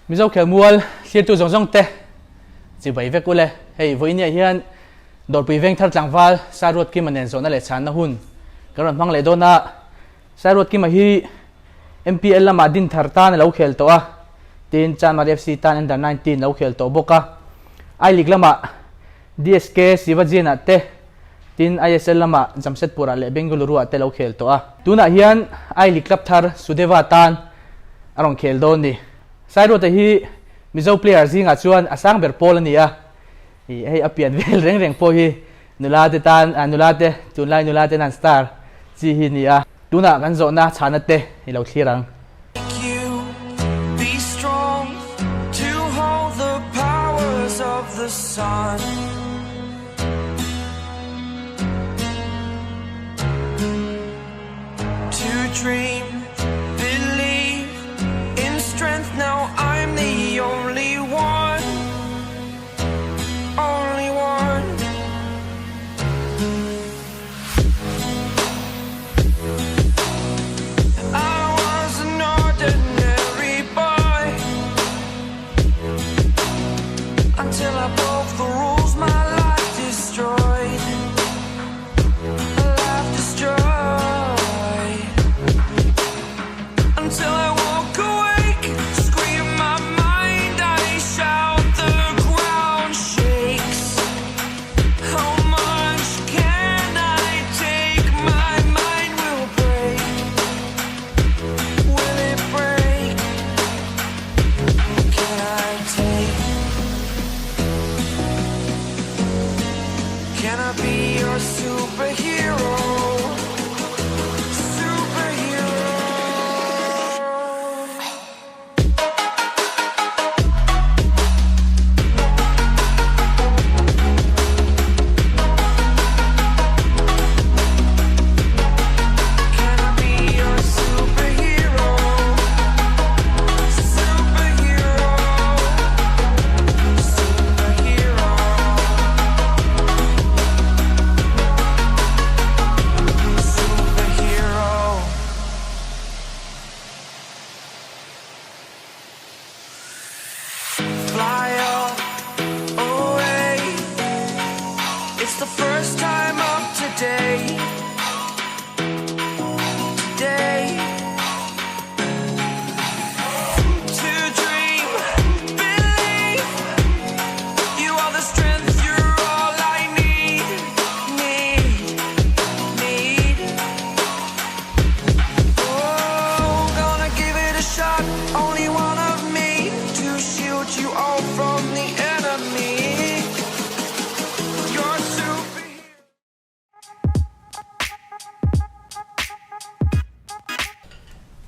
Mizo khelmual thlirtu zawng zawng te chibai vek ule. Hei vawiiniah hian Dawrpui Vengthar tlangval Sairuatkima nen zawhna leh chhanna hun kan rawn hmang leh dawn a. Sairuatkima hi MPL lamah Dinthar tan a lo khel tawh a, tin Chanmari FC tan Under 19 lo khel tawh bawk a. I-League lamah DSK Sivajian ah te, tin ISL lamah Jamshedpur ah leh Bengaluru ah te lo khel tawh a. Tunah hian I-League club thar Sudeva tan a rawn khel dawn ni. Sairuata hi Mizo player zingah chuan a sang ber pawl a ni a, hei a pian vel reng reng pawh hi nula te tan, nula te, tunlai nula ten an star chi hi ni a. Tunah kan zawhna chhana te i lo thlir ang.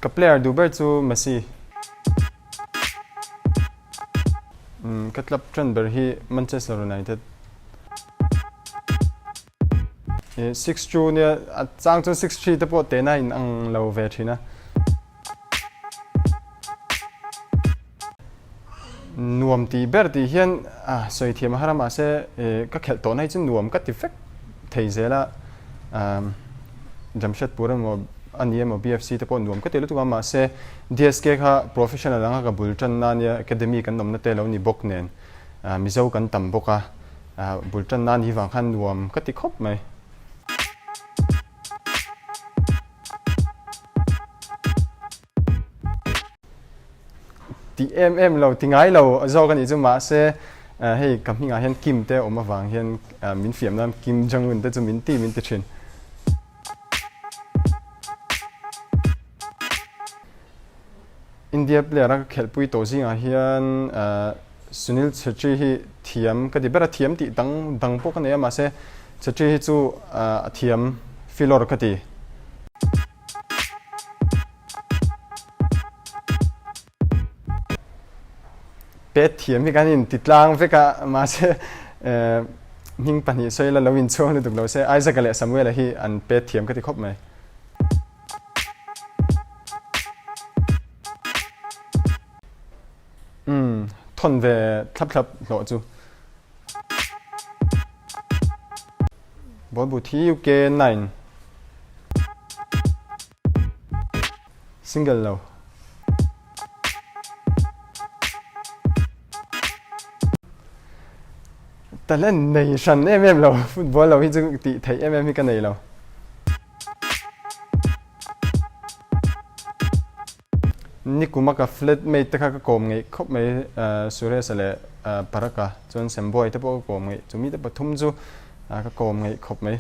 Ka player duh ber chu Messi. Ka club ṭan ber hi Manchester United. 6-2 nia a chang chuan 6-3 te pawh tehna in ang lo ve thin a. Nuam tih ber tih hian a sawi thiam a har a mahse ka khelh tawhna hi chu nuam ka ti vek thei zel a. Jamshedpur emaw a ni emaw BFC te pawh nuam ka ti lutuk a mahse DSK kha professional anga ka bul tanna ania academy kan awmna te lo ni bawk nen Mizo kan tam bawk a. Bul tan nan hi vang khan nuam ka ti khawp mai. Ti em em lo, ti ngai lo zawk a nih chu mahse hei ka hmingah hian Kim te awm avang hian min fiam nan Kim Jong Un te chu min ti min ti thin. India player a ka khelhpui tawh zingah hian Sunil Chhetri hi thiam ka ti ber a, thiam tih dang dang pawh ka nei a mahse Chhetri hi chu a thiam filawr ka ti. Pet thiam hi kan inti tlang vek a mahse hming pahnih sawi la lo inchhuang lutuk lo se Isaac-a leh Samuel-a hi an pet thiam ka ti khawp mai. Umm, thawn ve thlap thlap hlawh chu. Ball but hi UK 9. Single lo. Talent nei hran em em lo, football lo hi chu tih theih em em hi ka nei lo. Nikuma ka flat mate te kha ka kawm ngeih khawp mai Suresh-a leh Paraka chuan Sembuai te pawh ka kawm ngeih, chumi te pathum chu ka kawm ngeih khawp mai.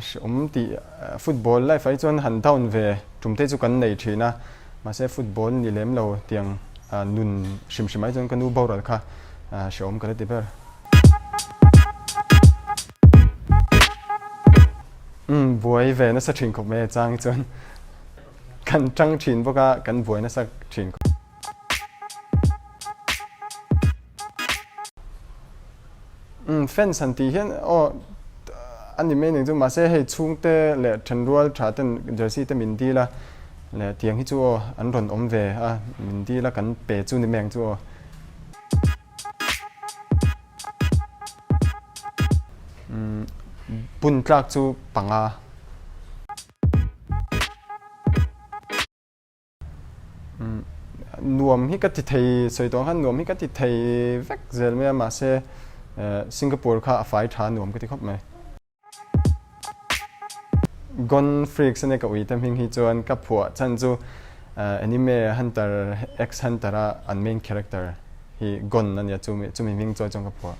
Hrehawm tih football life ah hi chuan han down ve tum te chu kan nei thin a, mahse football ni lem lo tiang nun hrim hrim ah hi chuan ka nu boral kha hrehawm ka la ti ber. Umm buai ve nasa thin khawp mai a chang hi chuan kan tang thin bawk a kan buai nasa thin khawp. Umm fans han tih hian aw a ni mai ning chu mahse hei chhungte leh thenrual tha ten jersey te min dil a leh tiang hi chu aw an rawn awm ve a min dil a kan pe chu ni mai ang chu aw. Umm bun tlak chu panga. Nuam hi ka ti thei, sawi tawh ang khan nuam hi ka ti thei vek zel mai a, mahse Singapore kha a fai tha nuam ka ti khawp mai. Gon Freaks ania ka uite hming hi chuan ka phuah chhan chu anime Hunter x Hunter a an main character hi Gon ania chumi chumi hming chawi chuan ka phuah.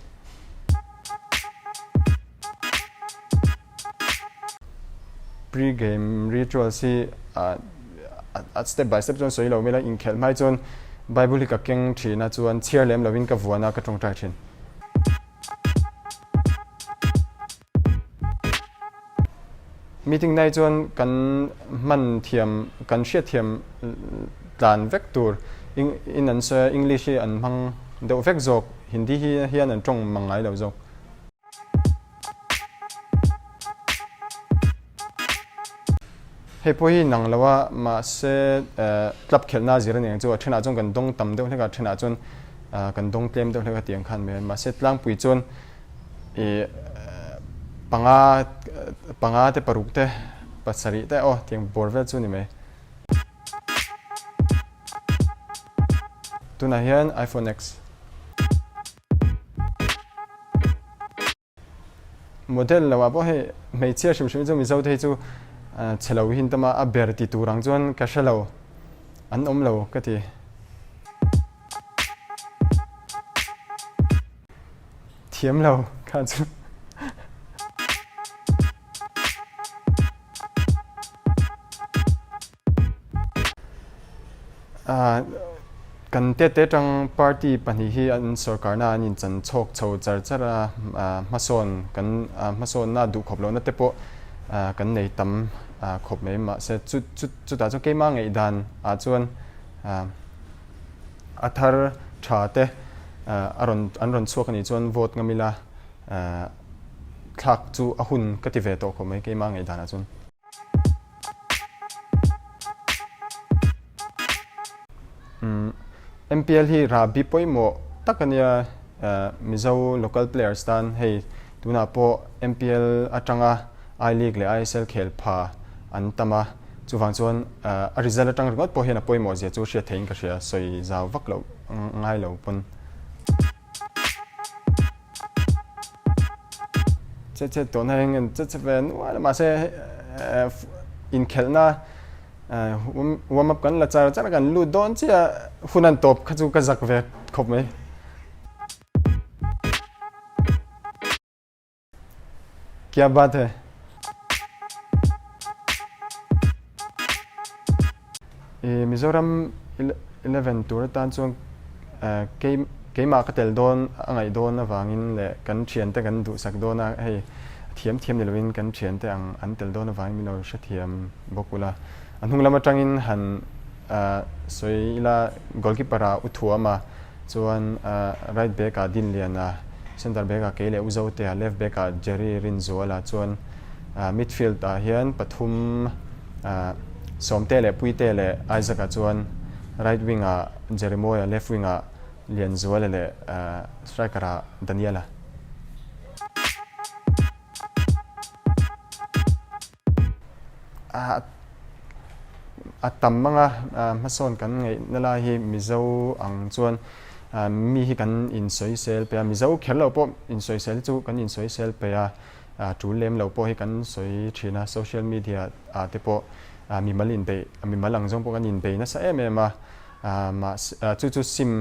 Pre game rituals hi a step by step chuan sawi lo mai la, inkhelh hmai chuan Bible hi ka keng thin a chuan chhiar lem lovin ka vuan a ka tawngtai thin. Meeting nai chuan kan hman thiam kan hriat thiam tlan vek tur in an sawi a English hi an hmang deuh vek zawk Hindi hi hian an tawng mang ngai lo zawk. Hei pawh hi nang lo a, mahse club khelhna zir a ni ang chu, a thenah chuan kan dawng tam deuh hlek a, a thenah chuan kan dawng tlem deuh hlek a tih ang khan mai. Mahse tlangpui chuan ih panga panga te paruk te pasarih te aw tiang bawr vel chu a ni mai. Tunah hian iPhone X. Model lo ah pawh hei hmeichhia hrim hrim hi chu Mizo te hi chu chhe lo hi an tam a, a ber ti tur ang chuan ka hre lo, an awm lo ka ti. Thiam lo kha chu. Kan tete tang party pahnih hi an sorkarna an inchan chhawk chho char char a, hmasawn kan hmasawnna duh khawp lohna te pawh kan nei tam khawp mai mahse chu chu chutah chuan keimah ngaihdan ah chuan a thar tha te a rawn an rawn chhuak anih chuan vote ngam ila thlak chu a hun ka ti ve tawh khawp mai keimah ngaihdan ah chuan. MPL hi rahbi pawimawh tak a nia, Mizo local players tan hei tunah pawh MPL atanga I League leh ISL khel pha an tam a, chuvang chuan a result atang ringawt pawh hian a pawimawh zia chu hriat theihin ka hria, sawi zau vak loh ngai lo pawn. Che che tawhna hi ngen che che ve nual a mahse inkhelhna warm up kan la char char a kan lut dawn chiah a hun an tawp kha chu ka zak ve khawp mai. Kya baat hai. I Mizoram 11 tur atan chuan keimah ka tel dawn a ngaih dawn avangin leh kan thiante kan duhsak dawn a, hei thiam thiam ni lovin kan thiante ang an tel dawn avangin min lo hrethiam bawk ula. A hnung lam atangin han sawi ila goalkeeper ah u thuam a, Chuan right back ah Dinliana, centre back ah kei leh U Zotea, left back ah Jerry Rinzuala chuan midfield ah hian pathum Sawmte leh Puite leh Isaac ah chuan right wing ah Jeremawia, left wing ah Lianzuala leh striker ah Daniela. a tam anga hmasawn kan ngaihna lai hi Mizo ang chuan mi hi kan insawisel pe a, Mizo kher loh pawh insawisel hi chu kan insawisel pe a, tul lem lo pawh hi kan sawi thin a, social media ah te pawh mimal inbeih, mimal ang zawng pawh kan inbei nasa em em a, mahse chu chu sim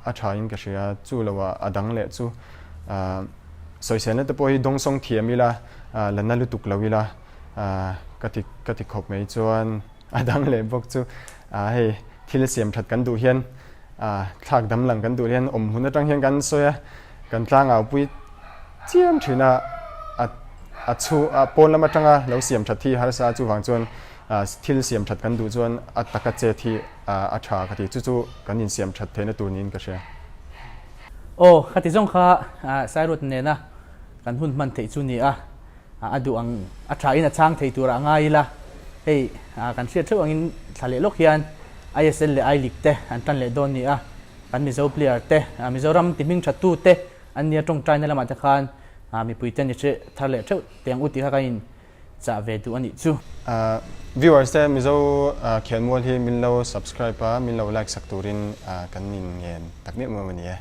a tha in ka hria, chu lo ah a dang leh chu sawiselna te pawh hi dawngsawng thiam ila, la na lutuk lo ila ka ti ka ti khawp mai chuan a dang leh bawk chu hei thil siam that kan duh hian thlak dam lang kan duh hian awm hun atang hian kan sawi a, kan tlangau pui chiam thin a, a chhu a pawn lam atanga lo siam that hi harsa a chuvang chuan thil siam that kan duh chuan a taka chet hi a tha ka ti chu chu kan insiam that theihna tur niin ka hria. Aw khati zawng kha Sairut nena kan hun hman theih chu ni a, a duh ang a tha in a chhang thei tur ah ngai ila hei kan hriat theuh angin thla leh lawk hian ISL leh I-League te an tan leh dawn ni a, kan Mizo player te Mizoram ti hming tha tu te an nia tawngtaina lamah te khan mipui te ni hreh thar leh theuh teh ang u tih kha kan in chah ve duh a nih chu. Viewers te Mizo Khelmual hi min lo subscribe a min lo like sak turin kan in ngen tak miah miah a ni e.